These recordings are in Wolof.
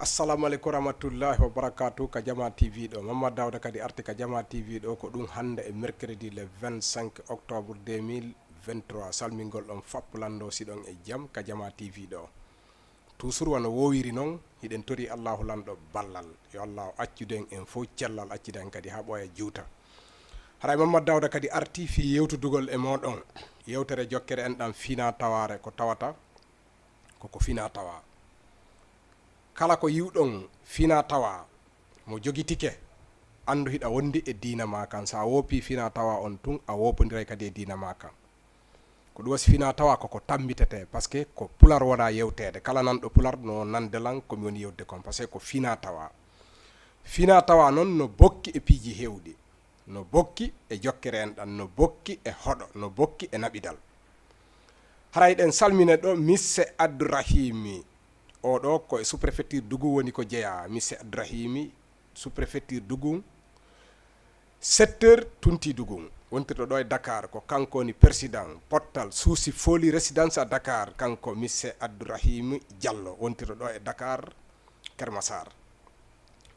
assalamu alaikum rahmatullahi wa barakatuh ka Jama TV ɗo Mamad Dawda kadi arti ka Jama TV ɗo ko ɗum hande e mercredi le 25 octobre 2023 salmingol ɗon fappulando siɗon e jaam ka Jama TV ɗo toujours wano wowiri noon hiɗen tori Allahu lanɗo ballal yo Allah accuden en fo cellal acciden kadi ha ɓoya juuta haray Mamad Dawda kadi arti fi yewtudugol e moɗon yewtere jokkere en ɗam fina taware ko tawata koko fina tawa kala ko yiwɗon fina tawa mo jogitike andu hiɗa wondi e dina ma kan sa wopi fina tawa on tun a wopodiray kadi e dina ma kan ko ɗum wasi fina tawa koko tambitete par ce que ko pular wona yewtede kala nanɗo pular no nandelan komi woni yewde kon par ce que ko fina tawa noon no bokki e piiji hewɗi no bokki e jokkere en ɗan no bokki e hoɗo no bokki e naɓidal haray ɗen salmine ɗo misse Abdourahimi oɗo ko e sous-préfecture Dougou woni ko jeeya misse Abdourahimi sous-préfecture Dougou secteur Tunti Dougou wontirɗo ɗo e Dakar ko kanko woni président portal souci foli résidence à Dakar kanko misse Abdourahimi Diallo wontirɗo ɗo e Dakar Kermassar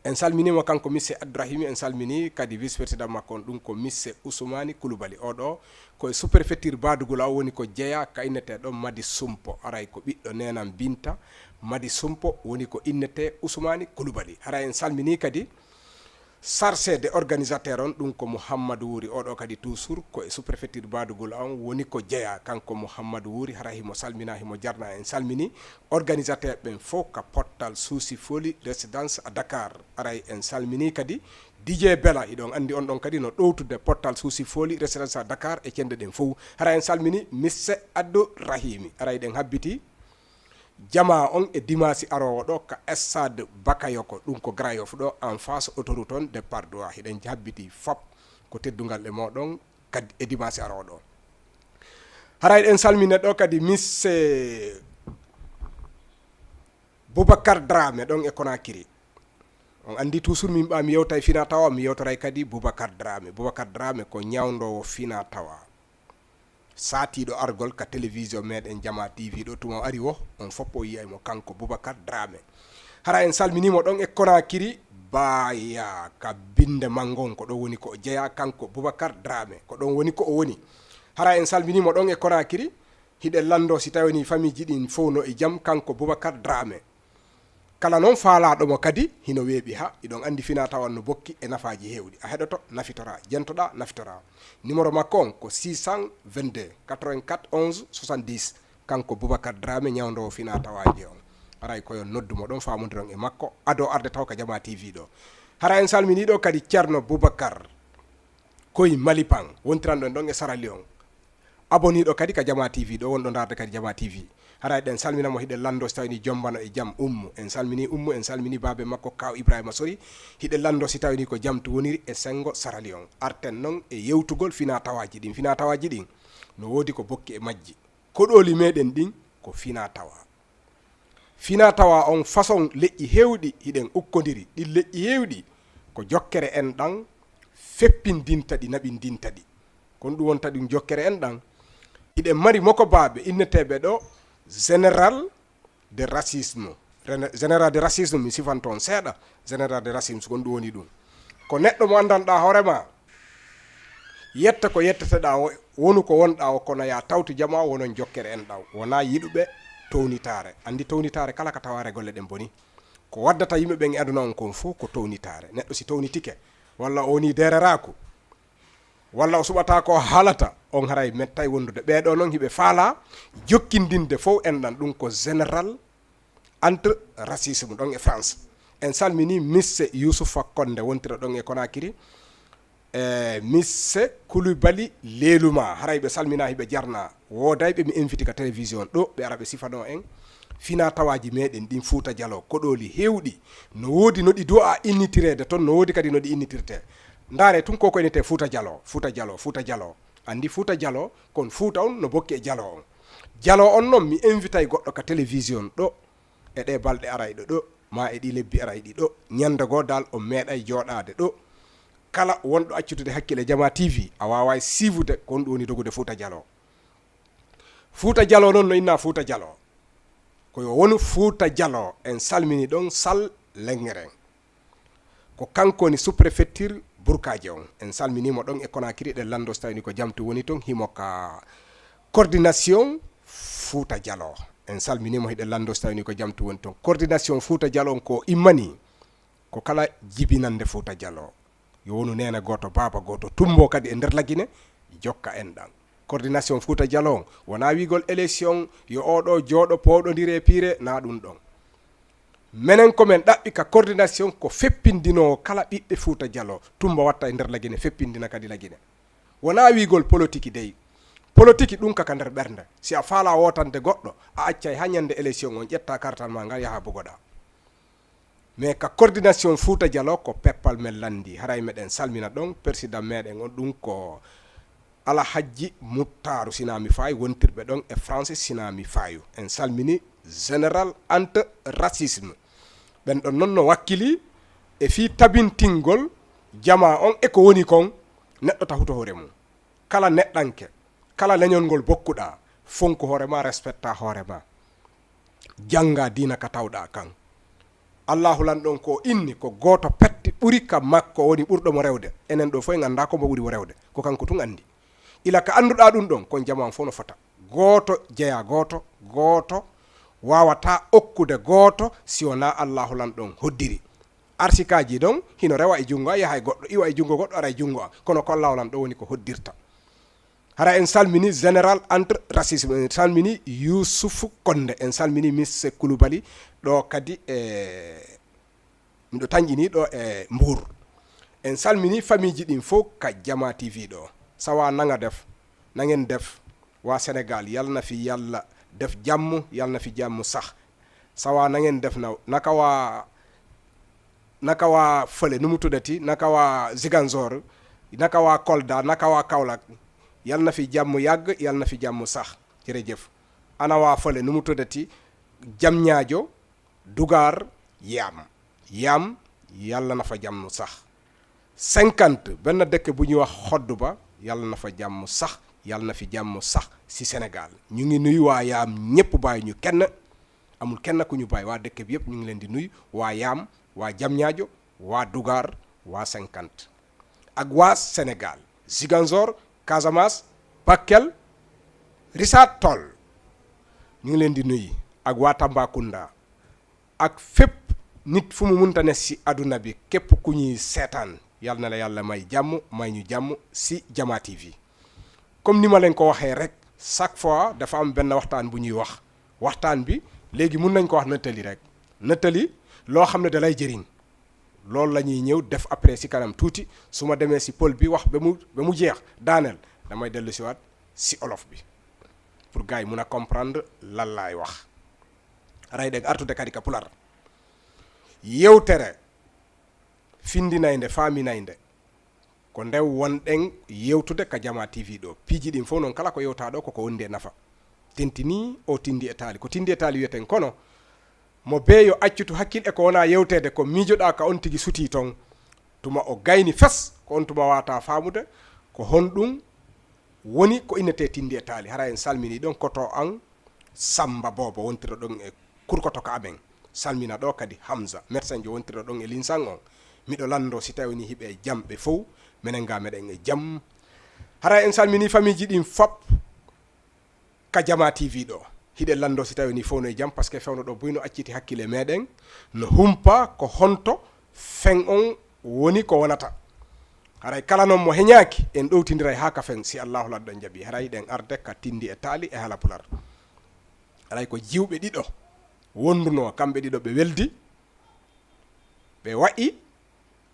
en salminimo kanko misse Abdourahimi en salmini kadi vice président makko on ɗum ko misse Ousmani Koulibaly oɗo koye sous-préfecture Badougoul o woni ko jeeya ka innete ɗo Madi Sumpo aray ko ɓiɗɗo nenan Binta Madi Sumpo woni ko innete Ousmani Koulibaly hara en salmini kadi chargé de organisateur on ɗum ko Mouhammadou Wouri oɗo kadi toujours ko e sous-préfecture Badougoul on woni ko jeeya kanko Mouhammadou Wouri hara himo salmina himo jarna en salmini organisateur ɓen fof ka portal souci foli résidence à Dakar aray en salmini kadi DJ Bella iɗon andi on ɗon kadi no ɗowtude portal souci foli résidence à Dakar e cende ɗen fof hara en salmini misse Abdourahimi aray ɗen habbiti jama on e dimasi arowo ɗo ka stade Bakayoko ɗum ko Grand Yoff ɗo en face autoroute on départ Doua hiɗen habbiti fop ko teddugal e moɗon kadi e dimasi arowo ɗo haray ɗen salmine ɗo kadi misse Boubacar Dramé ɗon e Conakry on andi toujours min ɓa mi yewta e fina tawa mi yewtoray kadi Boubacar Dramé ko ñawdowo fina tawa satiɗo argol ka télévision meɗen Jama TV ɗo tuma ari wo on foppo yiyaymo kanko Boubacar Dramé hara en salminimo ɗon e Conakry baya ka binde mangon ko ɗon woni ko jeeya kanko Boubacar Dramé ko ɗon woni ko o woni hara en salminimo ɗon e Conakry hiɗen lando si tawini famille ji ɗin fof no e jaam kanko Boubacar Dramé kala noon faalaɗomo kadi hino weeɓi ha iɗon andi fina tawan no bokki e nafaji hewɗi a heɗoto nafitora jentoɗa nafitora numéro makko on ko 622 84 11 70 kanko Boubacar Dramé ñawdowo fina tawaji on haray koyo noddumo ɗon famodiron e makko ado arde taw ka Jama TV ɗo hara en salminiɗo kadi ceerno Boubacar koye Malipan wontiranɗo en ɗon e Sierra Leone aboniɗo kadi ka Jama TV ɗo wonɗo darde kadi Jama TV haray ɗen salminamo hiɗen lando si tawini jombano e jaam Ummu en salmini babe makko kaw Ibrahima Sori hiɗen lando si tawini ko jaam to woniri e sengo Sierra Leone arten noon e yewtugol fina tawaji ɗin no wodi ko bokki e majji koɗoli meɗen ɗin ko fina tawa on façon leƴƴi hewɗi hiɗen ukkodiri ɗin leƴƴi hewɗi ko jokkere en ɗan feppindinta ɗi naɓindinta ɗi kon ɗum wonta ɗum jokkere en ɗan hiɗen mari moko babe inneteɓe ɗo général de racisme mi sifan toon seeɗa général de racisme kon ɗum woni ɗum ko neɗɗo mo andanɗa hoorema yetta ko yetteteɗa wonu ko wonɗa o kono ya tawtu jama wonon jokkere en ɗaw wona yiɗuɓe townitare andi townitare kala ka taware golle ɗen boni ko waddata yimɓeɓen e aduna on kon fof ko townitare neɗɗo si townitike walla o woni dereraku walla o suɓata ko haalata on haray mettay wondude ɓeɗo noon hiɓe faala jokkindinde fof en ɗan ɗum ko général entre racisme ɗon e France en salmini misse Youssoufa Konde wontira ɗon e Conakry misse Koulibaly Leluma haray ɓe salmina hiɓe jarna wodayɓe mi invité ka télévision ɗo ɓe ara ɓe sifano en fina tawaji meɗen ɗin Fouta Dialo koɗoli hewɗi no wodi no ɗi do'a innitirede toon no wodi kadi no ɗi innitirte ndaare tun koko enete Fouta Dialo andi Fouta Dialo kon Fouta on no bokki e Dialo on noon mi invitay goɗɗo ka télévision ɗo e ɗe balɗe arayɗo ɗo ma e ɗi lebbi arayɗi ɗo ñande go dal o meeɗay joɗade ɗo kala wonɗo accutude hakkille Jama TV a wawa sivude kon ɗum woni dogude Fouta Dialo noon no inna Fouta Dialo ko yo wonu Fouta Diallo en salmini ɗon Sal Lengeren ko kanko ni sous-préfecture Bourkaje on en salminimo ɗon e Conakry ɗe lando so tawini ko jamtu woni ton himo ka coordination Fouta Diallo en salminimo hiɗe lando so tawini ko jamtu woni ton coordination Fouta Diallo on ko immani ko kala jibinande Fouta Diallo yo wonu nena goto baba goto tumbo kadi e nder lagine jokka en ɗan coordination Fouta Diallo on wona wigol élection yo oɗo jooɗo powɗodire pire na ɗum ɗon menen komin ɗaɓɓi ka coordination ko feppindinowo kala ɓiɓɓe Fouta Diallo tumba watta e nder lagine feppindina kadi lagine wona wigol politique dey politique ɗum kaka nder ɓernde si a faala wotande goɗɗo a accay ha ñande élection on ƴetta kartal ma ngal yaha bogoɗa mais ka coordination Fouta Diallo ko peppal men landi haray meɗen salmina ɗon président meɗen on ɗum ko Alhaji Muttaru sinami fayi wontirɓe ɗon e français sinami fayu en salmini général ante racisme ɓen ɗon noon no wakkili e fi tabintingol jama on e ko woni kon neɗɗo tahuto hoore mum kala neɗɗanke kala leñolngol bokkuɗa fonko hoorema respecta hoorema janga dina ka tawɗa kan allahu lan ɗon ko inni ko goto petti ɓuri ka makko woni ɓurɗomo rewde enen ɗo fof ganda ko mo ɓuri mo rewde ko kanko tun andi ila ka anduɗa ɗum ɗon kon jama fof no fota goto jeeya goto goto wawata okkude goto si wona allahu lan ɗon hoddiri arsikaji ɗon hino rewa e jungo a yaha e goɗɗo iwa e jungo goɗɗo ara e jungo a kono ko allahu lan ɗo woni ko hoddirta hara en salmini général entre racisme en salmini Youssouf Konde en salmini Miss Koulibaly ɗo kadi miɗo tañƴini ɗo e Mbour en salmini famille ji ɗin fof ka Diama TV ɗo sawa nanga def nangen def wa Sénégal yalna fi yalla def jàmm yalna fi jàmm sax sawa nangen def naw naka wa fële nu mu tuddati naka wa Ziguinchor naka wa Kolda naka wa Kaolack yalna fi jàmm yàgg yalna fi jàmm sax jërëjëf ana waa fële nu mu tuddati Diamniadio Dougar Yam yàlla na fa jàmm sax 50 benn dëkk bu ñuy wax Xoddu ba yàlla na fa jàmm sax yàlla na fi jàmm sax ci Sénégal ñu ngi nuyu waa Yaam ñëpp bàyyi ñu kenn amul kenn ku ñu bàyyi waa dëkk bi yëpp ñu ngi leen di nuyu waa Yaam waa Diamniadio waa Dougar waa 50 ak waa Sénégal Ziguinchor Casamance Bakel Richard Toll ñu ngi leen di nuyu ak waa Tambacounda ak fépp nit fu mu munta ne ci àdduna bi képp ku ñuy seetaan yàlla na la yàlla may jàmm may ñu jàmm ci Diama TV comme ni ma leen ko waxee rek chaque fois dafa am benn waxtaan bu ñuy wax waxtaan bi léegi mun nañ ko wax nettali rek nettali loo xam ne da lay jëriñ loolu la ñuy ñëw def après ci kanam tuuti su ma demee ci pël bi wax ba mu jeex daaneel damay dellu ci waat ci olof bi pour gars yi mun a comprendre lan laay wax ray deg artude kadi ka pular yewtere findinayde faminayde ko ndew wonɗen yewtude ka Diama TV ɗo piiji ɗin fof noon kala ko yewta ɗo koko wondi e nafa tentini o Tindi e Tali ko Tindi e Tali wiyeten kono mo beeyo accutu hakkille ko wona yewtede ko miijoɗa ka on tigi suti ton tuma o gayni fes ko on tuma wata famude ko honɗum woni ko innete Tindi e Tali hara en salmini ɗon koto an Samba Bobo wontiro ɗon e kurkoto ka amen salmina ɗo kadi Hamza médecin jo wontiro ɗon e linsan on miɗo lando si tawi ni hiɓe jamɓe fof minen ga meɗen e jam hara en salmini famille ji ɗin fop ka Diama TV ɗo hiɗe lando si tawi ni fof no e jam par ce que fewno ɗo boyno acciti hakkille meɗen no humpa ko honto fen on woni ko wonata haray kala noon mo heñaki en ɗowtidira ha ka fen si allahu ladɗon jaaɓi haray ɗen arde ka Tindi e Tali e Hala Pular haray ko jiwɓe ɗiɗo wonduno kamɓe ɗiɗo ɓe weldi ɓe waɗi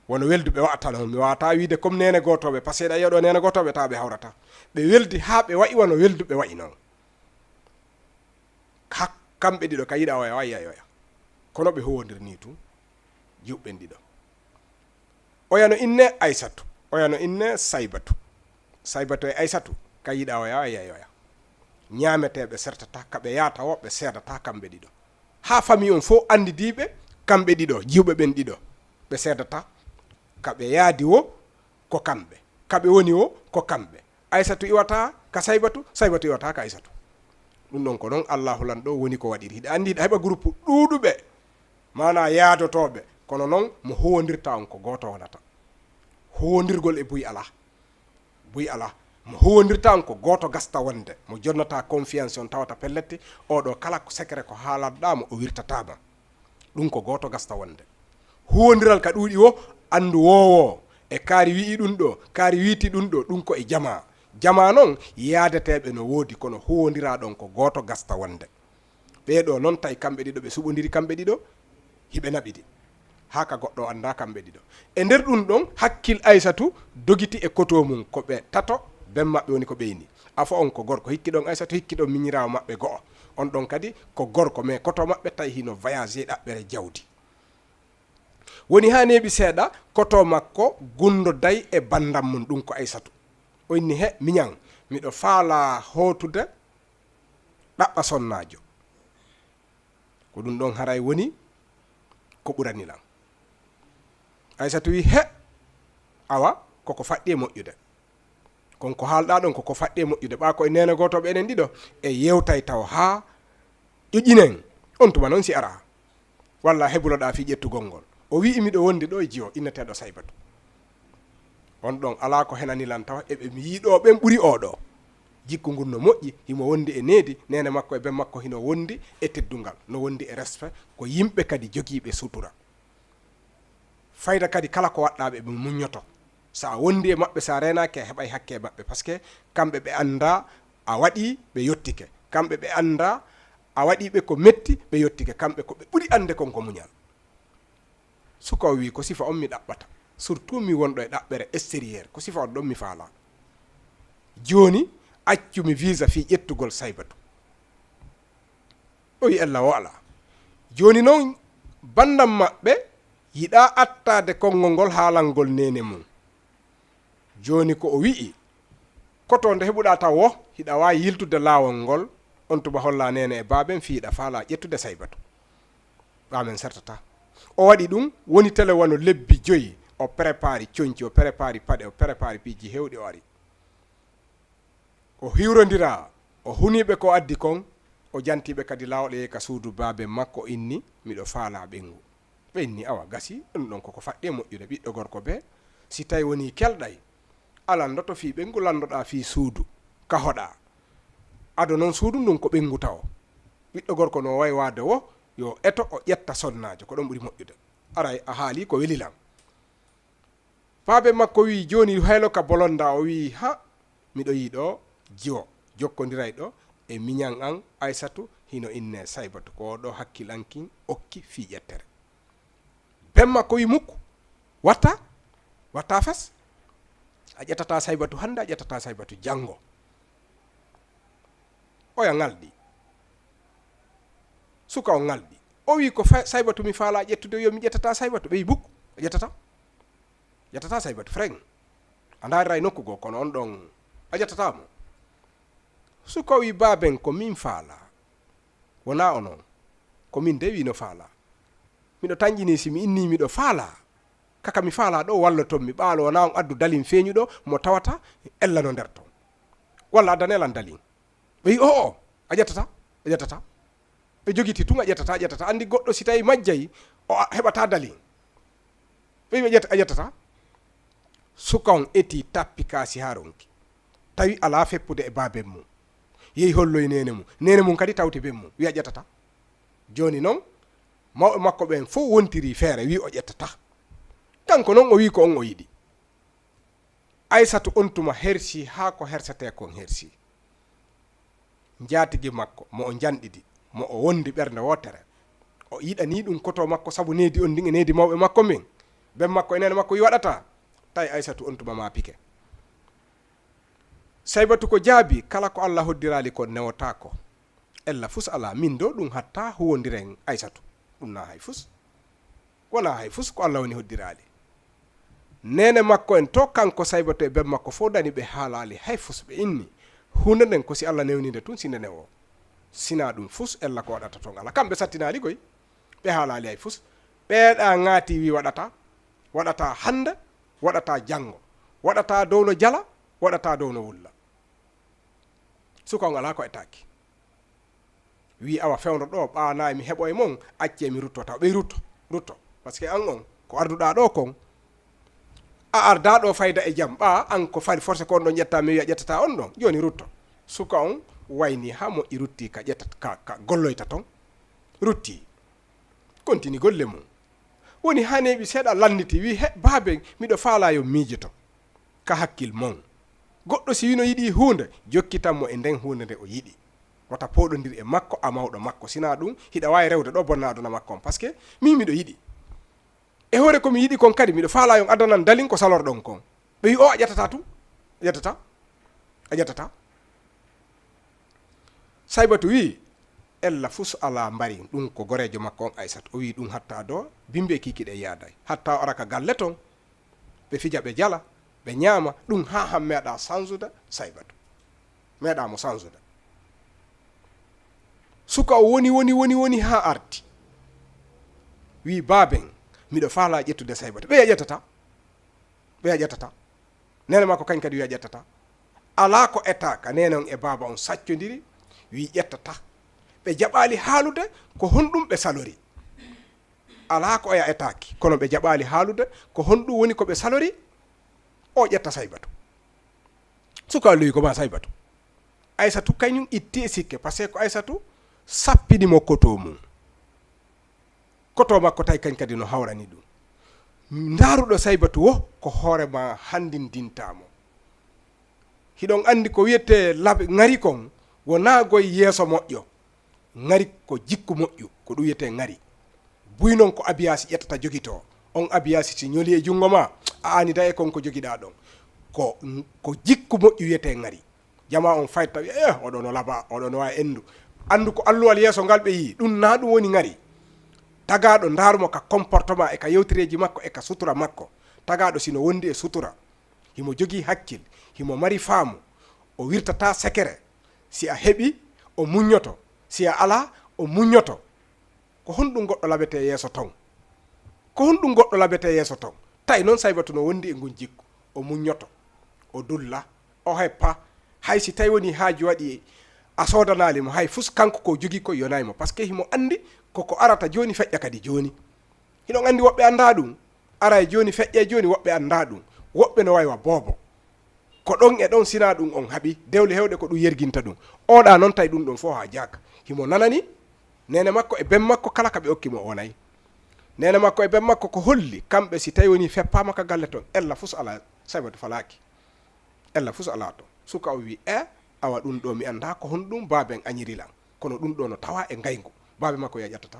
wono weldu ɓe wa'ata noon mi wawata wiide comme nene gotoɓe par ce que ɗa yeɗo nene gotoɓe taw ɓe hawrata ɓe weldi ha ɓe waɗi wono weldu ɓe waɗi noon kamɓe ɗiɗo ka yiɗa oya wayyayoya kono ɓe howodirni tu jiwɓen ɗiɗo oyano inne Aissatu oyano inne Saybatu e Aissatu ka yiɗa oya wayyayoya ñameteɓe sertata kaɓe yata woɓɓe seedata kamɓe ɗiɗo ha famille on fof andidiɓe kamɓe ɗiɗo jiwɓe ɓen ɗiɗo ɓe seedata kaɓe yaadi wo ko kamɓe kaɓe woni wo ko kamɓe Aissatu iwata ka Saybatu iwata ka Aissatu ɗum ɗon ko noon allahu lan ɗo woni ko waɗiri hiɗa andi heɓa groupe ɗuɗuɓe mana yaadotoɓe kono noon mo huwodirta on ko goto waɗata huwodirgol e buy ala mo huwodirta on ko goto gasta wonde mo jonnata confiance on tawata pellette oɗo kala ko secret ko haalatɗamo o wirtatama ɗum ko goto gasta wonde huwodiral ka ɗuuɗi o andu wowo e kaari wi'i ɗum ɗo kaari wiiti ɗum ɗo ɗum ko e jama noon yaadeteɓe no woodi kono huwodira ɗon ko goto gasta wonde ɓeɗo noon tawi kamɓe ɗiɗo ɓe suɓodiri kamɓe ɗiɗo hiɓe naɓiɗi ha ka goɗɗo anda kamɓe ɗiɗo e nder ɗum ɗon hakkil Aissatu dogiti e koto mum ko ɓe tato ben maɓɓe woni ko ɓeyni afo on ko gorko hikki ɗon Aissatu hikki ɗon miñirawo maɓɓe go'o on ɗon kadi ko gorko mais koto maɓɓe tawi hino voyagé ɗaɓɓere jawdi woni ha neeɓi seeɗa koto makko gundo day e bandam mum ɗum ko Aissatu o inni he miñan miɗo faala hotude ɗaɓɓa sonnajo ko ɗum ɗon haray woni ko ɓuranilan Aissatu wi he awa koko faɗɗi e moƴƴude konko haalɗa ɗon koko faɗɗi e moƴƴude ɓa koye nene gotoɓe enen ɗiɗo e yewtay taw ha ƴoƴƴinen on tuma noon si ara walla hebuloɗa fi ƴettugol ngol o wi miɗo wondi ɗo e jiyo inneteɗo Saybatu on ɗon ala ko henanilan taw eɓe mi yiiɗo ɓen ɓuuri oɗo jikku ngun no moƴƴi himo wondi e needi nene makko e ben makko hino wondi e teddungal no wondi e respect ko yimɓe kadi jogiiɓe sutura fayda kadi kala ko waɗɗaɓe ɓe muñoto sa wondi e maɓɓe sa renaki a heɓay hakke maɓɓe par ce que kamɓe ɓe anda a waɗi ɓe yettike kamɓe ɓe anda a waɗiɓe ko metti ɓe yettike kamɓe ko ɓe ɓuuri ande konko muñal suka o wi ko sifa on mi ɗaɓɓata surtout mi wonɗo e ɗaɓɓere extérieur ko sifa on ɗon mi faala joni accumi visa fi ƴettugol Saybatu o wi ella o ala joni noon bandam maɓɓe yiɗa attade konngol ngol haalangol nene mum joni ko o wi'i koto nde heɓuɗa taw wo hiɗa wawi yiltude laawol ngol on tuba holla nene e baben fiiɗa faala ƴettude Saybatu ɓamen sertata o waɗi ɗum woni télé wano lebbi 5 o prépari coñci o prépari paɗe o prépari piiji hewɗi o ari o hiwrodira o huniɓe ko addi kon o jantiɓe kadi lawol e ka suudu babe makko inni miɗo faala ɓengu ɓe inni awa gasi ɗum ɗon koko faɗɗi e moƴƴude ɓiɗɗo gorko be si tawi woni kelɗay alandoto fi ɓengu landoɗa fi suudu ka hoɗa ado noon suudu ndun ko ɓengu taw ɓiɗɗo gorko no way wade wo yo eto o ƴetta sonnajo ko ɗon ɓuuri moƴƴude aray a haali ko welilam babe makko wi joni haylo ka bolonda o wi ha miɗo yiɗo jiwo jokkodiray ɗo e miñan an Aissatu hino inne Saybatu ko ɗo hakkilankin okki fi ƴettere ben makko wi mukko watta fes a ƴettata Saybatu hande a ƴettata Saybatu janggo oya ngalɗi suka o ngalɗi o wi ko Saybatu mi faala ƴettude yo mi ƴettata Saybatu ɓeyi bukko a ƴettata Saybatu freng a daariray nokku go kono on ɗon a ƴettatamo suka wi baben ko min faala wona o noon ko min de wino faala miɗo tanƴini si mi inni miɗo faala kaka mi faala ɗo walla ton mi ɓaalo wona on addu dalin feeñuɗo mo tawata ella no nder ton walla addanelan dalin ɓe wi o a ƴettata ɓe jogiti tun a ƴettata andi goɗɗo si tawi majjayi o heɓata dalin ɓe wi a ƴettata suka on eti tappi kaasi ha ronki tawi ala feppude e baben mum yehi holloye nene mum kadi tawti ben mum wi a ƴettata joni noon mawɓe makko ɓen fof wontiri feere wi o ƴettata kanko noon o wi ko on o yiɗi Aissatu on tuma hersi ha ko hersete kon hersi jaatigui makko mo o janɗidi mo o wondi ɓernde wotere o yiɗani ɗum koto makko saabu needi on ndin e needi mawɓe makko min ben makko e nene makko wi waɗata tawi Aissatu on tuma ma pike Saybatu ko jaabi kala ko Allah hoddirali ko newotako ella fus ala min do ɗum hatta huwodiren Aissatu ɗum na hay fus wona hay fus ko Allah woni hoddirali nene makko en to kanko Saybatu e ben makko fo dani ɓe haalali hay fus ɓe inni hunde nden ko si Allah newnide tun sinde newo sina ɗum fus ella ko waɗata ton ala kamɓe sattinali koy ɓe haalali hay fus ɓeeɗa ŋaati wi waɗata hande waɗata janggo waɗata dow no jala waɗata dow no wulla suka on ala ko etaki wi awa fewno ɗo ɓana mi heɓo e mon acce mi rutto taw ɓe rutto par ce que an on ko arduɗa ɗo kon a arda ɗo fayda e jaam ɓa an ko fali forcé ko on ɗon ƴetta mi wiya ƴettata on ɗon joni rutto suka on wayni ha moƴƴi rutti ka ƴettata ka golloyta ton rutti continue golle mum woni haneɓi seeɗa landiti wi he baabe miɗo faala yo miijoto ka hakkil mon goɗɗo si wino yiɗi hunde jokkitanmo e nden hunde nde o yiɗi wata poɗodiri e makko a mawɗo makko sina ɗum hiɗa wawi rewde ɗo bonna aduna makko on par ce que min miɗo yiɗi e hoore komi yiɗi kon kadi miɗo faala yon adanan dalin ko salorɗon kon ɓe wi o a ƴettata tum a ƴettata saybatu wi ella fus ala mbari ɗum ko gorejo makko on Aissata o wi ɗum hatta do bimbe kikiɗe yaaday hatta o araka galle ton ɓe fija ɓe jala ɓe ñaama ɗum ha ham meeɗa sansude saybatu meeɗamo sansude suka o woni ha arti wi baaben miɗo faala ƴettude saybatu ɓe a ƴettata nene makko kañ kadi wiya ƴettata ala ko etaka nene on e baaba on saccodiri wi ƴettata ɓe jaɓali haalude ko honɗum ɓe salori ala ko oya etaki kono ɓe jaɓali haalude ko honɗum woni ko ɓe salori o ƴetta saybatu suka loyi ko ma saybatu Aissatu kañum itti e sikke par ce que ko Aissatu sappinimo koto mum koto makko tawi kañ kadi no hawrani ɗum ndaaruɗo saybatu wo ko hoorema handindintamo hiɗon andi ko wiyete laɓe ngari kon wona goye yeeso moƴƴo ngari ko jikku moƴƴu ko ɗum wiyete ngari buy noon ko abiyasi ƴettata jogito on abiyasi si ñoli e jungo ma a anida e kon ko jogiɗa ɗon ko jikku moƴƴu wiyete ngari jama on fayta wi oɗo no laaɓa oɗo no wawi andu ko alluwal yeeso ngal ɓe yi ɗum na ɗum woni ngari tagaɗo ndarumo ka comportement e ka yewtireji makko e ka sutura makko tagaɗo sino wondi e sutura himo jogui hakkil himo mari faamu o wirtata sekere si a heɓi o muñoto si a ala o muñoto ko honɗum goɗɗo laɓete yeeso ton tawi noon saybatu no wondi e ngun jikku o muñoto o dulla o heppa hay si tawi woni haaji waɗi a sodanalimo hay fus kanko ko jogui ko yonaymo par ce que himo andi koko arata joni feƴƴa kadi joni hiɗon andi woɓɓe anda ɗum ara e joni feƴƴe joni woɓɓe anda ɗum woɓɓe no waywa boobo ko ɗon e ɗon sina ɗum on haaɓi dewle hewɗe ko ɗum yerginta ɗum oɗa noon tawi ɗum ɗon fo ha jaaka himo nanani nene makko e ben makko kala kaɓe okkimo o nayi nene makko e ben makko ko holli kamɓe si tawi woni feppama ka galle ton ella fus ala saybatu falaki ella fus ala to suka o wi awa ɗum ɗo mi anda ko honɗum baaben añirilan kono ɗum ɗo no tawa e ngaygu baabe makko wiya ƴettata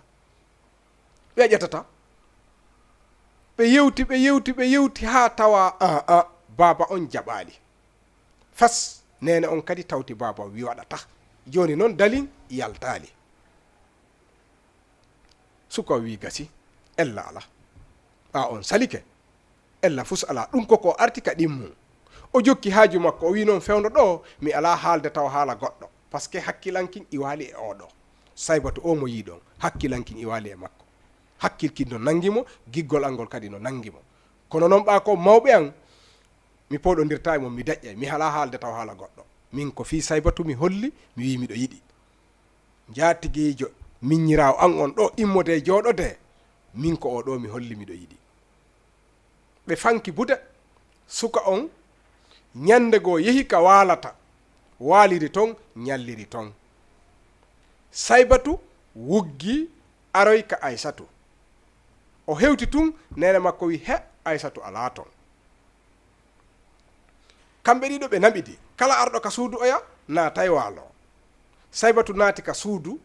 ɓe yewti ha tawa baaba on jaɓali fas nene on kadi tawti baaba wi waɗata joni noon dalin yaltali suka wi gasi ella ala on salike ella fus ala ɗum koko arti ka ɗimmu o jokki haaju makko o wi noon fewno ɗo mi ala haalde taw haala goɗɗo par ce que hakkilankin iwali e oɗo saybatu o mo yiɗon hakkilankin iwali e makko hakkilkin no nangimo giggol angol kadi no nangimo kono noon ɓa ko mawɓe an mi poɗodirta e mom mi daƴƴay mi hala haalde taw haala goɗɗo min ko fi saybatu mi holli mi wi miɗo yiɗi jatiguijo miññirawo an on ɗo immode jooɗode min ko o ɗo mi holli miɗo yiɗi ɓe fanki bude suka on ñande goo yehi ka waalata waaliri ton ñalliri ton saybatu wuggi aroy ka Aissatu o hewti tun nene makko wi Aissatu ala ton kamɓe ɗiɗo ɓe naɓidi kala arɗo ka suudu oya naatay waalo saybatu naati ka suudu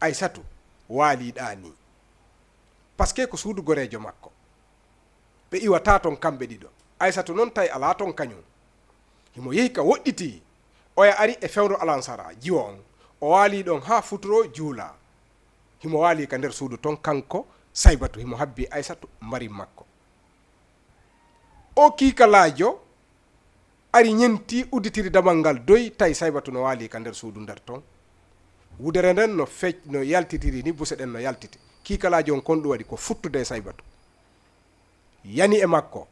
Aissatu waaliɗa ni par ce que ko suudu gorejo makko ɓe iwata ton kamɓe ɗiɗo Aissatu noon tawi ala ton kañum himo yehi ka woɗɗiti oya ari e fewro alansara jiwo on o waali ɗon ha futuro juula himo waali ka nder suudu ton kanko saybatu himo habbi Aissatu mbari makko o kiikalaajo ari ñenti udditiri damal ngal doyi tawi saybatu no waali ka nder suudu nder ton wudere nden no yaltitiri ni buse ɗen no yaltiti kiikalaajo on kon ɗum waɗi ko futtude saybatu yani e makko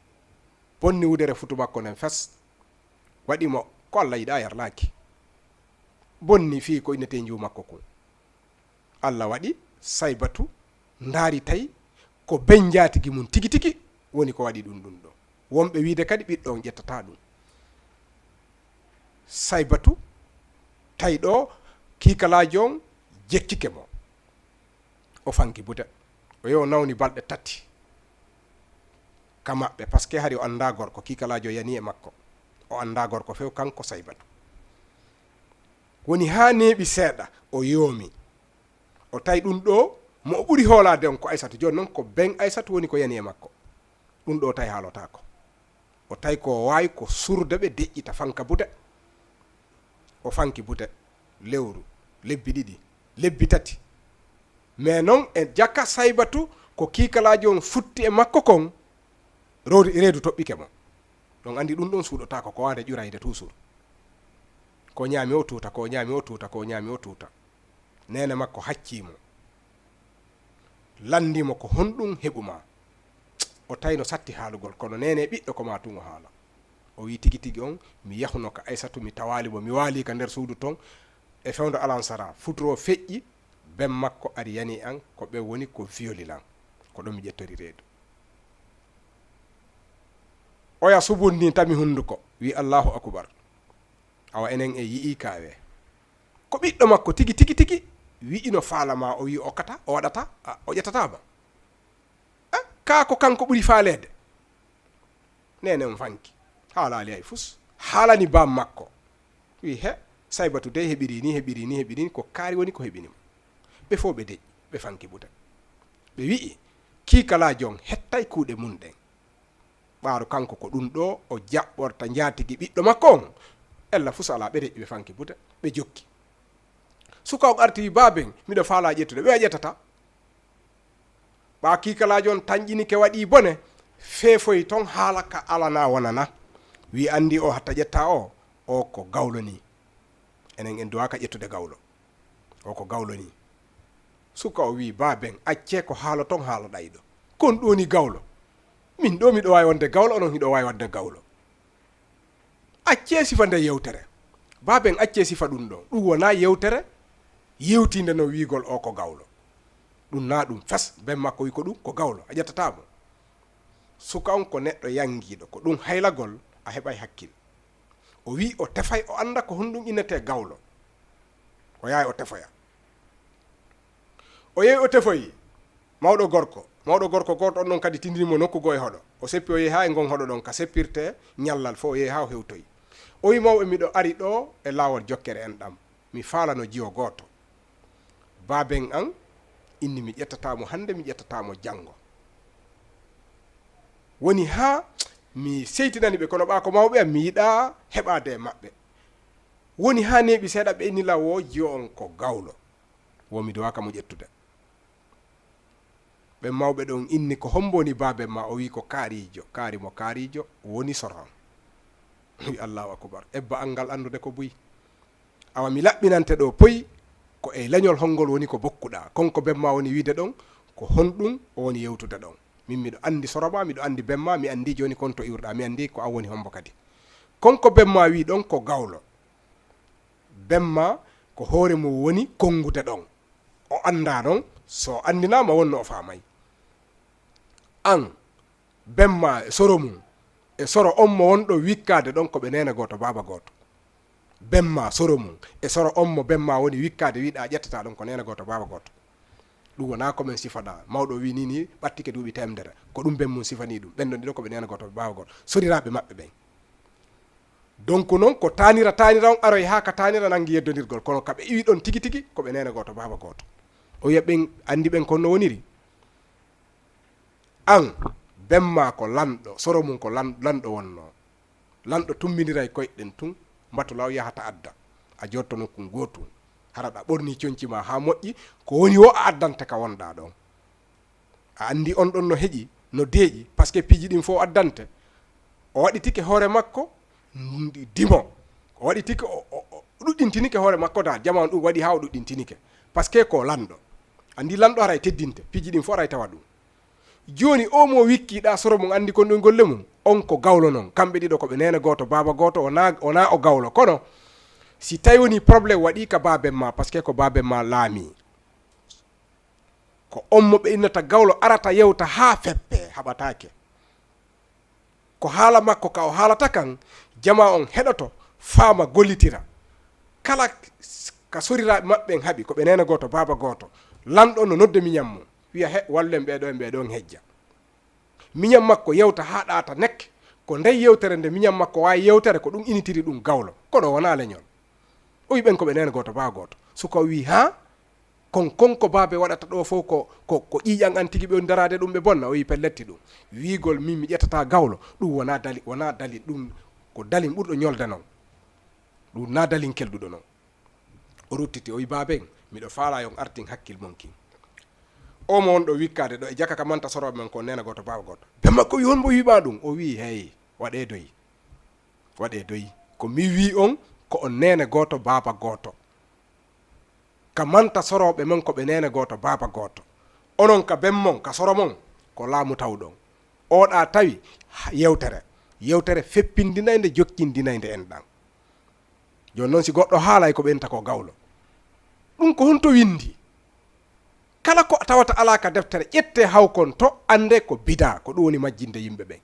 bonni wudere futu makko nden fes waɗimo ko Allah yiɗa yarlaki bonni fi ko innete nju makko kon Allah waɗi saybatu ndaari tawi ko ben jaatigi mum tigi tigi woni ko waɗi ɗum ɗo wonɓe wiide kadi ɓiɗɗo on ƴettata ɗum saybatu tawi ɗo kiikalajo on jekkike mo o fanki bude o yo nawni balɗe tati ka maɓɓe par ce que hari o anda gorko kiikalajo yani e makko o anda gorko few kanko saybatu woni ha neeɓi seeɗa o yoomi o tawi ɗum ɗo mo o ɓuri hoolade on ko Aissatu joni noon ko ben Aissatu woni ko yani e makko ɗum ɗo tawi haalotako o tawi ko wawi ko surde ɓe deƴƴita fanka bude o fanki bude lewru lebbi ɗiɗi lebbi tati mais noon e jakka saybatu ko kiikalajo on futti e makko kon reedu toɓɓike mo ɗon andi ɗum ɗon suuɗotako ko wade ƴurayde toujours ko ñaami o tuuta ko ñaami o tuuta ko ñaami o tuuta nene makko haccimo landimo ko honɗum heɓuma o tawi no satti haalugol kono nene ɓiɗɗo ko ma tun o haala o wi tigi tigi on mi yahuno ka Aissatu mi tawalimo mi waali ka nder suudu ton e fewdo alansara futuro feƴƴi ben makko ari yani an ko ɓe woni ko violilan ko ɗon mi ƴettori reedu oya subundi tami hunduko wi Allahu akbar awa enen e yii kawe ko ɓiɗɗo makko tigi tigi tigi wi'ino faalama o wi okkata o waɗata o ƴettatama ka ko kanko ɓuri faalede nene on fanki haalali hay fus haalani bam makko wi he saybatu de heɓiri ni ko kaari woni ko heɓinimo ɓe fo ɓe deƴƴi ɓe fanki buta ɓe wi'i kiikalajo on hettay kuuɗe mum ɗen ɓaaru kanko ko ɗum ɗo o jaɓɓorta jaatigi ɓiɗɗo makko on ella fus ala ɓe deƴƴi ɓe fanki buta ɓe jokki suka o arti wi baben miɗo faala ƴettude ɓe a ƴettata ɓa kiikalajo on tañƴinike waɗi bone feefoyi ton haala ka alana wonana wi andi o hatta ƴetta o ko gawlo ni enen en duwaka ƴettude gawlo o ko gawlo ni suka o wi baben acce ko haala ton haala ɗayɗo kon ɗoni gawlo min ɗo miɗo wawi wonde gawlo onon hiɗo wawi wonde gawlo acce sifa nde yewtere baben acce sifa ɗum ɗo ɗum wona yewtere yewtinde no wigol o ko gawlo ɗum na ɗum fes ben makko wi ko ɗum ko gawlo a ƴettatamo suka on ko neɗɗo yangiɗo ko ɗum haylagol a heɓay hakkil o wi o tefay o anda ko honɗum innete gawlo o yahay o tefoya o yehi o tefoyi mawɗo gorko goto on ɗon kadi tindinimo nokkugo e hoɗo o seppi o yehi ha e gon hoɗo ɗon ka seppirte ñallal fo o yehi ha o hewtoyi o wi mawɓe miɗo ari ɗo e lawol jokkere en ɗam mi faalano jiyo goto baben an inni mi ƴettatamo hande mi ƴettatamo janggo woni ha mi seytinani ɓe kono ɓa ko mawɓe am mi yiɗa heɓade e maɓɓe woni ha neeɓi seeɗa ɓe inni lawo jiyo on ko gawlo womi duwaka mo ƴettude ɓe mawɓe ɗon inni ko homboni baben ma o wi ko kaarijo woni soron wi Allahu akbar ebba angal andude ko buyi awa mi laɓɓinante ɗo poyi ko e leñol hongol woni ko bokkuɗa konko bemma woni wiide ɗon ko honɗum o woni yewtude ɗon min miɗo andi soroma miɗo andi bemma mi andi joni kon to iwrɗa mi andi ko an woni hombo kadi konko bemma wi ɗon ko gawlo bemma ko hoore mum woni kongude ɗon o anda ɗon so andinama wonno o faamay an bemma e soro mum e soro on mo wonɗo wikkade ɗon koɓe nene goto baba goto bemma soro mum e soro on mo bemma woni wikkade wiɗa ƴettata ɗon ko nene goto baba goto ɗum wona komin sifaɗa mawɗo wi ni ɓattike duuɓi temdere ko ɗum ben mum sifani ɗum ɓen ɗon ɗiɗo koɓe nene goto baba goto soriraɓe maɓɓe ɓen donc noon ko tanira on aroy ha ka tanira nangi yeddodirgol kono kaɓe iwi ɗon tigi tigi koɓe nene goto baba goto o wiya ɓen andi ɓen konno woniri an bemma ko lanɗo soro mum ko lanɗo wonno lanɗo tumminiray koyɗen tun mbatulaw yahata adda a jotto nokku gotum haraɗa ɓorni coñcima ha moƴƴi ko woni wo a addante ka wonɗa ɗon a andi on ɗon no heƴi no deeƴi par ce que piiji ɗin fo addante o waɗitike hoore makko dimo o waɗitike o ɗuɗɗintinike hoore makko da jamanu ɗum waɗi ha o ɗuɗɗintinike par ce que ko lanɗo andi lanɗo haray teddinte piiji ɗin fo aray tawa ɗum joni o mo wikkiɗa soro mum andi kon ɗum golle mum on ko gawlo noon kamɓe ɗiɗo koɓe nene goto baba goto wona o gawlo kono si tawi woni probléme waɗi ka baben ma par ce que ko baben ma laami ko on mo ɓe innata gawlo arata yewta ha feppe haɓatake ko haala makko ka o haalata kan jama on heɗoto faama gollitira kala ka soriraɓe maɓɓe haaɓi ko ɓe nene goto baba goto lamɗo no nodde miñam mum wiya he wallen ɓeɗo en ɓeɗo hejja miñam makko yewta ha ɗata nekke ko ndey yewtere nde miñam makko wawi yewtere ko ɗum initiri ɗum gawlo koɗo wona leñol o wi ɓen ko ɓe nene goto baba goto suka wi ha konko baabe waɗata ɗo fof ko ƴiƴan an tigi ɓe darade ɗum ɓe bonna o wi pelletti ɗum wiigol min mi ƴettata gawlo ɗum wona dali ɗum ko dalin ɓurɗo ñolde noon ɗum na dalin kelduɗo noon o ruttiti o wi baaben miɗo faala yon artin hakkil mon kin o mo wonɗo wikkade ɗo e jaka ka manta soroɓe men ko nena goto baba goto be makko wi honmo wiɓa ɗum o wi hey waɗe doyi ko mi wi on ko on nene goto baba goto ka manta soroɓe men ko ɓe nene goto baba goto onon ka bemmon ka soro mon ko laamu tawɗon oɗa tawi yewtere feppindinayde jokkindinayde en ɗan joni noon si goɗɗo haalay ko ɓenta ko gawlo ɗum ko honto windi kala ko tawata ala ka deftere ƴette hawkon to ande ko bida ko ɗum woni majjinde yimɓe ɓen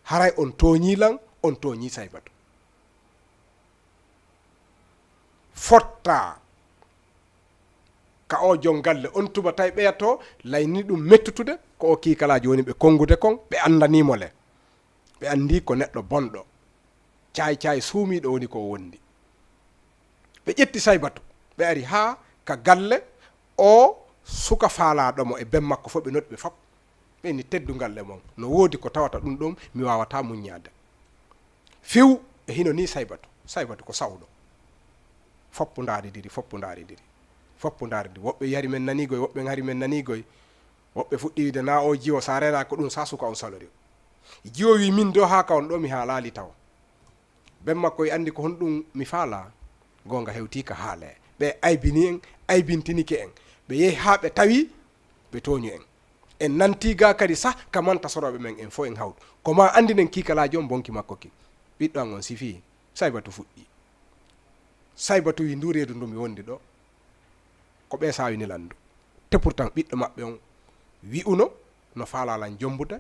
haray on toñilan on toñi saybatu fotta ka o jon galle on tuba tay ɓeyato layni ɗum mettutude ko o kiikalaji woni ɓe kongude kon ɓe andanimo le ɓe andi ko neɗɗo bonɗo caay suumiɗo woni ko wondi ɓe ƴetti saybatu ɓe ari ha ka galle o suka faalaɗomo e ben makko fof ɓe noti ɓe fop ɓeni teddugal e mon no woodi ko tawata ɗum ɗum mi wawata muññade few e hino ni saybatu ko sawɗo foppu daaridiri woɓɓe yari men nanigoy woɓɓe hari men nanigoy woɓɓe fuɗɗi wide na o jiwo sa rena ko ɗum sa suka on salori jiwo wi min do ha ka on ɗo mi haalali taw ben makko e andi ko hon ɗum mi faala gonga hewti ka haale ɓe aybini en aybintinike en ɓe yehi ha ɓe tawi ɓe toñu en nantiga kadi sa kamanta soroɓe men en fo en hawtu koma andinen kikalaji on bonki makko ki ɓiɗɗo an on sifi saybatu fuɗɗi saybatu wi ndu reedu ndu mi wondi ɗo ko ɓe sawini landu te pourtant ɓiɗɗo maɓɓe on wi'uno no faalalan jombude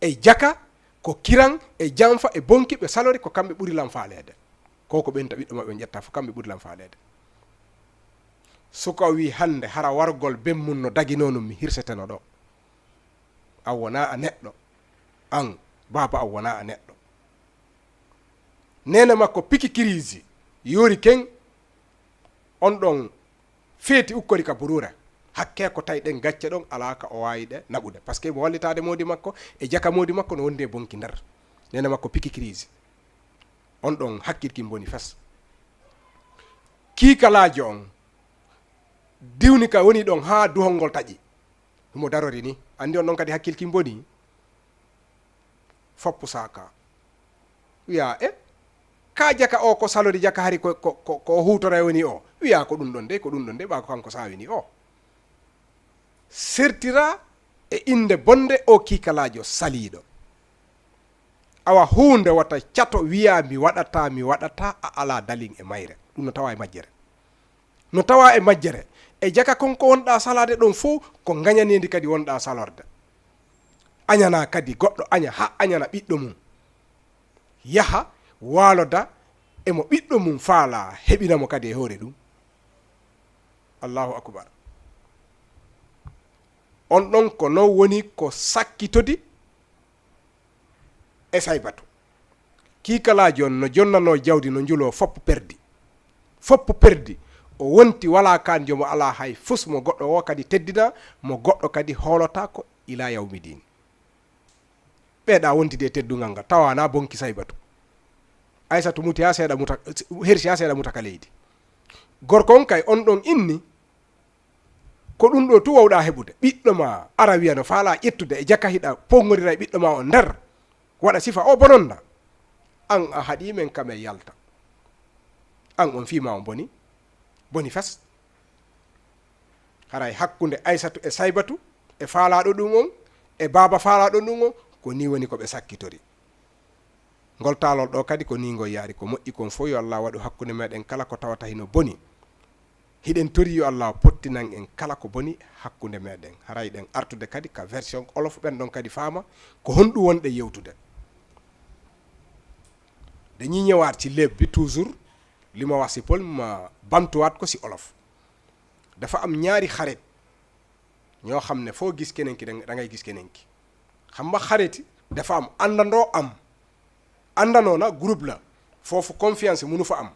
e jaka ko kiran e janfa e bonki ɓe salori ko kamɓe ɓuri lan faalede ko ɓenta ɓiɗɗo maɓɓe ƴetta fo kamɓe ɓuri lan faalede suka wi hande hara wargol bemmum no daginonum mi hirseteno ɗo an wona a neɗɗo an baba an wona a neɗɗo nene makko piki kiriji yori ken on ɗon feeti ukkori ka burure hakke ko tawi ɗen gacce ɗon ala ka o wawi ɗe naɓude par ce que mo wallitade modi makko e jaka modi makko no wondi e bonki nder nene makko piki crise on ɗon hakkilki boni fes kiikalaji on diwni ka woni ɗon ha duhol ngol taƴi mo darori ni andi on ɗon kadi hakkilki boni foppu saka wiya ka jaka o ko salori jaka hari ko hutore woni o wiya ko ɗum ɗon de ɓa ko kanko sawini o sertira e inde bonde o kiikalajo saliɗo awa hunde wata cato wiya mi waɗata a ala dalin e mayre ɗum no tawa e majjere e jaka konko wonɗa salade ɗon fof ko gañanedi kadi wonɗa salorde añana kadi goɗɗo añana ɓiɗɗo mum yaha waloda emo ɓiɗɗo mum faala heɓinamo kadi e hoore ɗum allahu akbar on ɗon ko non woni ko sakkitodi e saybatu kiikalaji on no jonnano jawdi no julo foppo perdi o wonti wala kan jomo ala hay fus mo goɗɗo o kadi teddina mo goɗɗo kadi hoolota ko ila yawmidin ɓeeɗa wontide teddugal ngal tawana bonki saybatu aysatu muti ha seeɗa hersi ha seeɗa mutaka leydi gorko on kay on ɗon inni ko ɗum ɗo tu wawɗa heɓude ɓiɗɗo ma ara wiya no faala ƴettude e jaka hiɗa pogorira e ɓiɗɗo ma o nder waɗa sifa o bononna an a haɗi men kam e yalta an on fima o boni fes haray hakkude aysatu e saybatu e faalaɗo ɗum on e baba faalaɗo ɗum on ko ni woni ko ɓe sakkitori ngol taalol ɗo kadi ko ni ngol yaari ko moƴƴi kon fof yo Allah waɗu hakkude meɗen kala ko tawata hino boni hiɗen tori yo Allah pottinan en kala ko boni hakkunde meɗen haray ɗen artude kadi ka version olof ɓen ɗon kadi faama ko honɗum wonɗe yewtude. dañuy ñëwaat ci léeb bi toujours li ma wax si pël ma bamtuwaat ko si olof. dafa am ñaari xarit ñoo xam ne foo gis keneen ki da ngay gis keneen ki xam nga xarit dafa am àndandoo àndandoo na groupe la foofu confiance mënu fa am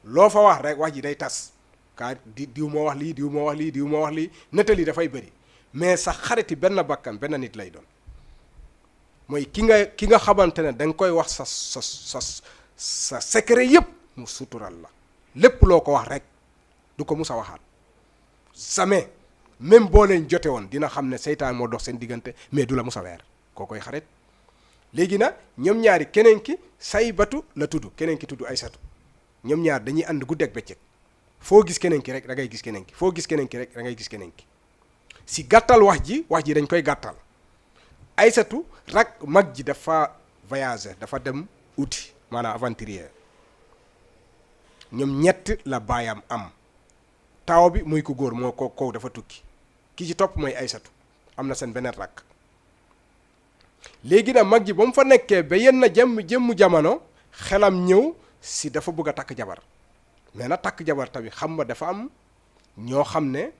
loo fa wax rek wax ji day tas kaa diw moo wax lii diw moo wax lii diw moo wax lii nettali dafay bëri mais sax xariti benn bakkan benn nit lay doon mooy ki nga xamante ne da nga koy wax sa secret yëpp mu sutural la lépp loo ko wax rek du ko mus a waxaat jamais même boo leen jote woon dina xam ne seytaan moo dox seen diggante mais du la mus a weer koo koy xarit. léegi nag ñoom ñaari keneen ki Saybatu la tudd keneen ki tudd Aysatu ñoom ñaar dañuy ànd guddeeg bëccëg foo gis keneen ki rek da ngay gis keneen ki foo gis keneen ki rek da ngay gis keneen ki si gàttal wax ji dañ koy gàttal. Aysatu rak mag ji dafa voyager dafa dem uti maanaam aventurier ñoom ñett la baayam am taaw bi muy ko góor moo ko dafa tukki ki ci topp mooy Aysatu am na seen beneen rakk. léegi nag mag ji ba mu fa nekkee ba yenn jëmmu jamono xelam ñëw si dafa bëgg a takk jabar mais nag takk jabar tamit xam nga dafa am ñoo xam ne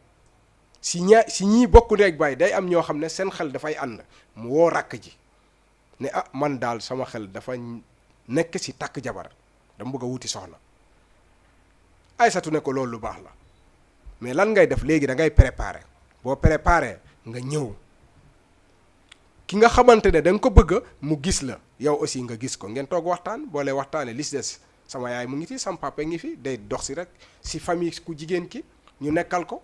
si ñii bokk ndeeg baay day am ñoo xam ne seen xel dafay ànd mu woo rakk ji ne ah man daal sama xel dafa nekk si takk jabar dama bëgg a wuti soxna. Aysatu ne ko loolu lu baax la mais lan ngay def léegi da ngay préparer boo préparer nga ñëw. ki nga xamante ne da nga ko bëgg mu gis la yow aussi nga gis ko ngeen toog waxtaan boole waxtaanee li si des sama yaay mu ngi fi sama papa ngi fi day dox si rek si famille ku jigéen ki ñu nekkal ko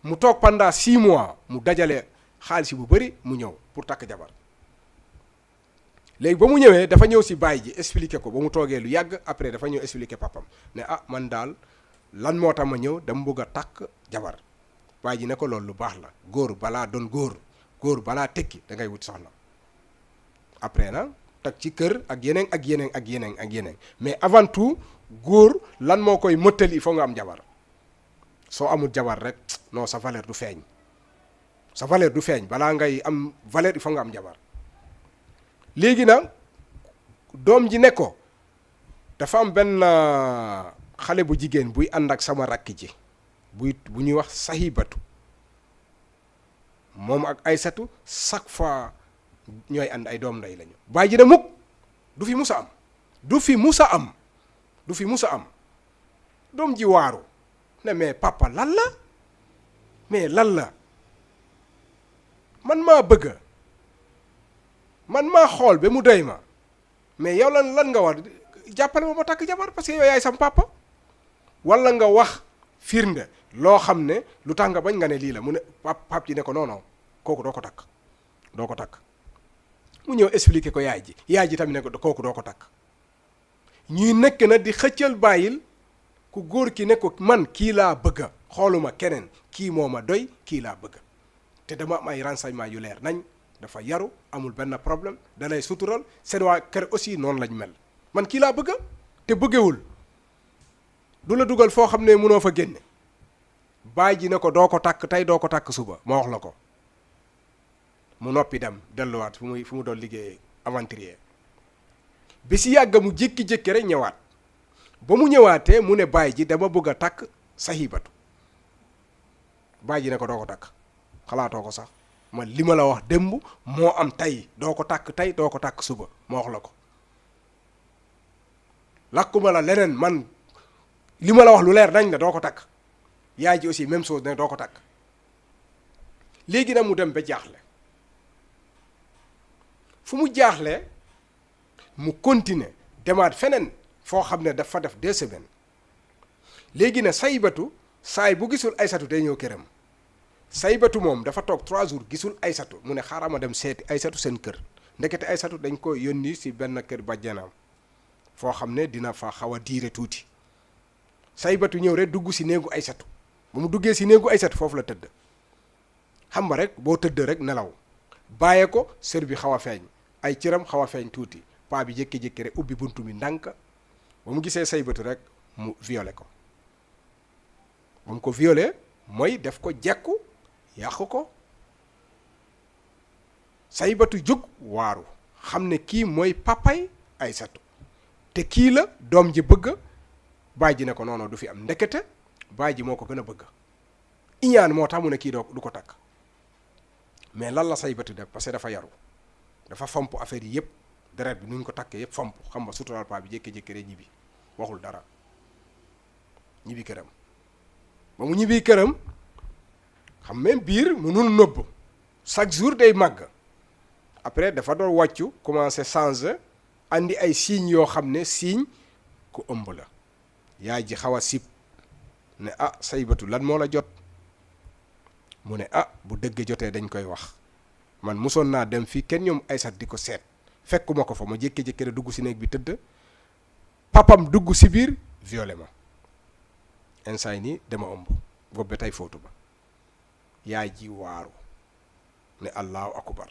mu toog pendant 6 mois mu dajale xaalis bu bëri mu ñëw pour takk jabar. léegi ba mu ñëwee dafa ñëw si baay ji expliquer ko ba mu toogee lu yàgg après dafa ñëw expliquer papam ne ah man daal lan moo tax ma ñëw dama bëgg a takk jabar. baay ji ne ko loolu lu baax la góor balaa doon góor balaa tekki da ngay wut soxna après nag tag ci kër ak yeneen mais avant tout góor lan moo koy mëttali il faut nga am jabar soo amul jabar rek non sa valeur du feeñ balaa ngay am valeur il faut nga am jabar. léegi nag doom ji ne ko dafa am benn xale bu jigéen buy ànd ak sama rakk ji bu ñuy wax Sahibatu moom ak Aysatu chaque fois ñooy ànd ay doom nday lañu. bàyyi ji ne mukk du fi musa am doom ji waaru ne mais papa lan la man maa bëgg man maa xool ba mu doy ma mais yow lan nga war jàppale ma takk jabar parce que yow yaay sam papa wala nga wax firnde loo xam ne lu tax nga bañ nga ne lii la mu ne pap ji ne ko non kooku doo ko takk mu ñëw expliquer ko yaay ji tamit ne ko kooku doo ko takk ñuy nekk na di xëccal bàyyil ku góor ki ne ko man kii laa bëgga xooluma keneen kii moo ma doy kii laa bëgga te dama am ay renseignement yu leer nañ dafa yaru amul benn problème dalay sutural seen waa kër aussi noonu lañ mel man kii laa bëgga te bëggewul du la dugal foo xam ne mënoo fa génne. baay ji ne ko doo ko takk tey doo ko takk suba ma wax la ko mu noppi dem delluwaat fu mu doon liggéeyee aventurier bi si yàgg mu jékki-jékki rek ñëwaat ba mu ñëwaatee mu ne baay ji dama bëgg a takk Sahibatu. baay ji ne ko doo ko takk xalaatoo ko sax man li ma la wax démb moo am tey doo ko takk suba ma wax la ko lakkuma la leneen man li ma la wax lu leer nañ la doo ko takk. yaay ji aussi même chose ne doo ko takk. léegi nag mu dem ba jaaxle fu mu jaaxle mu continuer demaat feneen foo xam ne dafa def 2 semaines léegi ne Saybatu saay bu gisul Aysatu day ñëw këram. Saybatu moom dafa toog 3 jours gisul Aysatu mu ne xaaral ma dem seeti Aysatu seen kër ndekete Aysatu dañ ko yónni si benn kër bàjjanam foo xam ne dina fa xaw a diire tuuti. Saybatu ñëw rek dugg si néegu Aysatu ba mu duggee si néegu Aysatu foofu la tëdd xam nga rek boo tëdd rek nelaw bàyyee ko sër bi xaw a feeñ ay cëram xaw a feeñ tuuti paa bi jékki-jékki rek ubbi buntu bi ndànk ba mu gisee Saybatu rek mu violé ko ba mu ko violé mooy def ko jekku yàq ko. Saybatu jóg waaru xam ne kii mooy papay Aysatu te kii la doom ji bëgg. baay ji ne ko noonu du fi am ndekete baay ji moo ko gën a bëgg iñaan moo tax mu ne kii du ko takk mais lan la Saybatu def parce que dafa yaru dafa fomp affaire yi yëpp deret bi nuñ ko takkee yëpp fomp xam nga suturaal paa bi jékki-jékki rek ñibbi waxul dara ñibbi këram ba mu ñibbi këram xam même biir mënul nëbb chaque jour day màgg après dafa doon wàccu commencé changer andi ay signes yoo xam ne signe ku ëmb la yaay ji xaw a sib ne Saybatu lan moo la jot mu ne bu dëgg jotee dañ koy wax man mosoon naa dem fii kenn ñoom Aysat di ko seet fekkuma ko fa ma jékki-jékki rek dugg si néeg bi tëdd papam dugg si biir violé ma instant nii dama ëmb boobu ba tey fóotu ba yaay ji waaru ne allahu akbar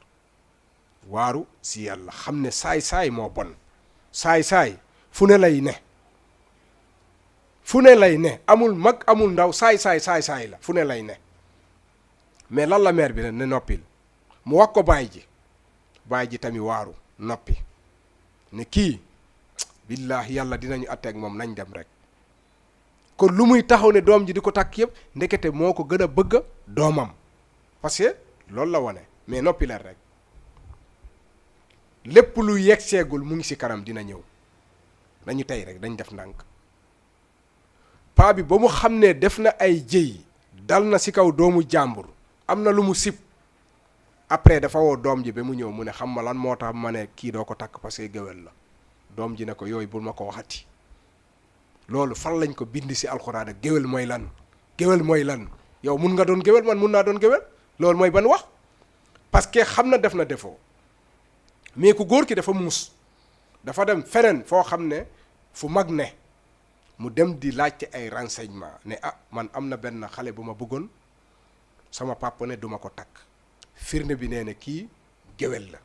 waaru si yàlla xam ne saay-saay moo bon saay-saay fu ne lay ne amul mag amul ndaw saay-saay la fu ne lay ne mais lan la mère bi ne noppil mu wax ko baay ji tamit waaru noppi ne kii billaahi yàlla dinañu atteeg moom nañ dem rek kon lu muy taxaw ne doom ji di ko takk yëpp ndekete moo ko gën a bëgg doomam parce que loolu la wone mais noppi leen rek lépp lu yegg seegul mu ngi ci kanam dina ñëw nañu tey rek dañ def ndànk paa bi ba mu xam ne def na ay jëy dal na ci kaw doomu jàmbur am na lu mu sib après dafa woo doom ji ba mu ñëw mu ne xam ma lan moo tax ma ne kii doo ko takk parce que géwél la doom ji ne ko yooyu bul ma ko waxati loolu fan lañ ko bind ci alxuraan ak géwél mooy lan yow mun nga doon géwél man mun naa doon géwél loolu mooy ban wax parce que xam na def na défaut mais ku góor ki dafa muus dafa dem feneen foo xam ne fu mag ne mu dem di laajte ay renseignement ne man am na benn xale bu ma bëggoon sama papa ne duma ko takk firnde bi nee na kii géwél la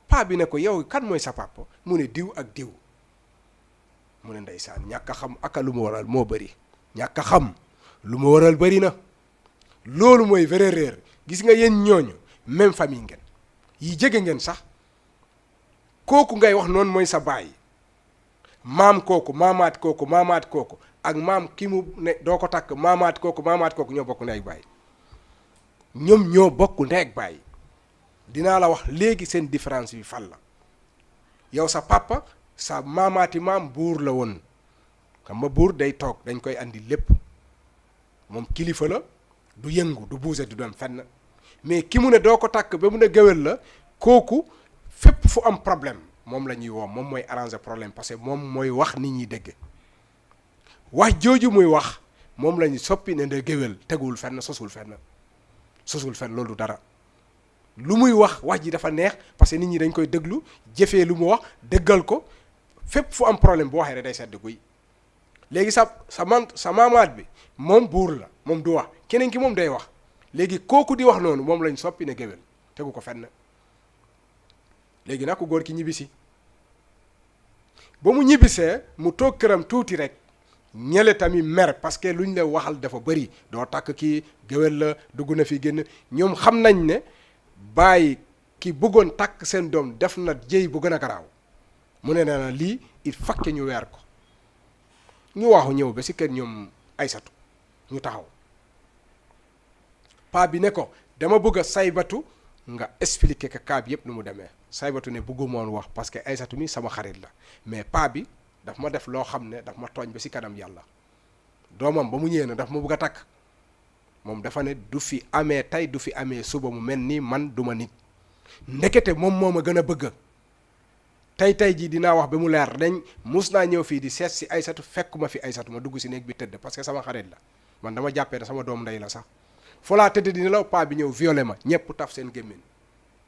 paa bi ne ko yow kan mooy sa papa mu ne diw ak diw mu ne ndeysaan ñàkk a xam aka lu mu waral moo bëri ñàkk a xam lu mu waral bëri na loolu mooy vrai réer gis nga yéen ñooñu même famille ngeen yi jege ngeen sax kooku ngay wax noonu mooy sa baay maam kooku maamaat kooku ak maam ki mu ne doo ko takk maamaat kooku ñoo bokk ndey ak baay ñoom ñoo bokk ndey ak baay dinaa la wax léegi seen différence bi fan la yow sa papa sa maamaati maam buur la woon xam nga buur day toog dañ koy andi lépp moom kilifa la du yëngu du buuse du dem fenn mais ki mu ne doo ko takk ba mu ne géwél la kooku fépp fu am problème moom la ñuy woo moom mooy arranger problème parce que moom mooy wax nit ñi dégg wax jooju muy wax moom la ñu soppi ne de géwél teguwul fenn sosul fenn loolu dara lu muy wax ji dafa neex parce que nit ñi dañ koy déglu jëfee lu mu wax déggal ko fépp fu am problème bu waxee rek day sedd guy léegi sa maamaat bi moom buur la moom du wax keneen ki moom day wax léegi kooku di wax noonu moom lañ soppi ne géwél tegu ko fenn léegi nag ku góor ki ñibbisi ba mu ñibbisee mu toog këram tuuti rek ñele tamit mer parce que luñ la waxal dafa bëri doo takk kii géwél la dugg na fi génn ñoom xam nañ ne bàyyi ki bëggoon takk seen doom def na jëy bu gën a garaaw mu ne na lii il faut que ñu weer ko ñu waxu ñëw ba si kër ñoom Aysatu ñu taxaw paa bi ne ko dama bëgg a Saybatu nga expliquer que cas bi yëpp nu mu demee Saybatu ne bëggumoon wax parce que Aysatu mi sama xarit la mais paa bi daf ma def loo xam ne daf ma tooñ ba si kanam yàlla doomam ba mu ñëwee na daf ma bëgg a takk moom dafa ne du fi amee tey du fi amee suba mu mel ni man duma nit ndekete moom moo ma gën a bëgg tey jii dinaa wax ba mu leer dañ mus naa ñëw fii di seet si Aysatu fekkuma fi Aysatu ma dugg si néeg bi tëdd parce que sama xarit la man dama jàppee ne sama doom ndey la sax foo laa tëdd di nelaw paa bi ñëw violé ma ñëpp taf seen gémmiñ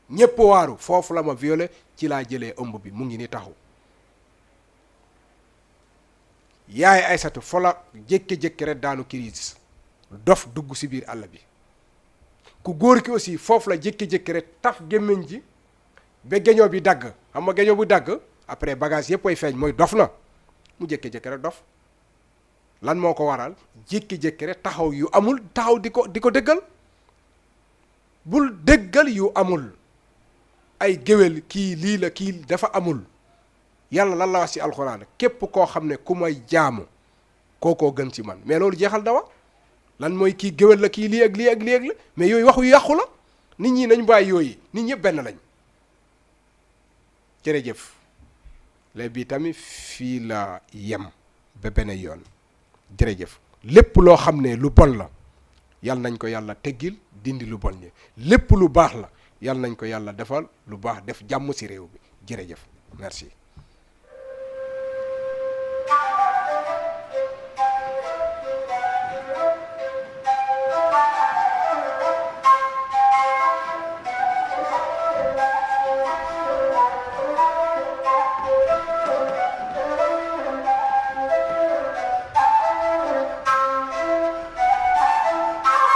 ñëpp waaru foofu la ma violé ci laa jëlee ëmb bi mu ngi ni taxaw yaay Aysatu foo la jékki-jékki rek daanu crise dof dugg si biir àll bi ku góor ki aussi foofu la jékki-jékki rek taf gémmiñ ji ba geñoo bi dagg xam nga geñoo bu dagg après bagage yëpp ay feeñ mooy dof na mu jékki-jékki rek dof lan moo ko waral jékki-jékki rek taxaw yu amul taxaw di ko déggal. bul déggal yu amul ay géwél kii lii la kii dafa amul. yàlla lan la wax ci alxuraan képp koo xam ne ku may jaamu kookoo gën ci man mais loolu jeexal dawa lan mooy kii géwél la kii lii ak lii ak lii ak la mais yooyu wax yu yàqu la nit ñi nañ bàyyi yooyu nit ñëpp benn lañ. jërëjëf léegi bii tamit fii la yem ba beneen yoon jërëjëf lépp loo xam ne lu bon la yal nañ ko yàlla teggil dindi lu bon ñi lépp lu baax la yal nañ ko yàlla defal lu baax def jàmm ci réew bi jërëjëf merci.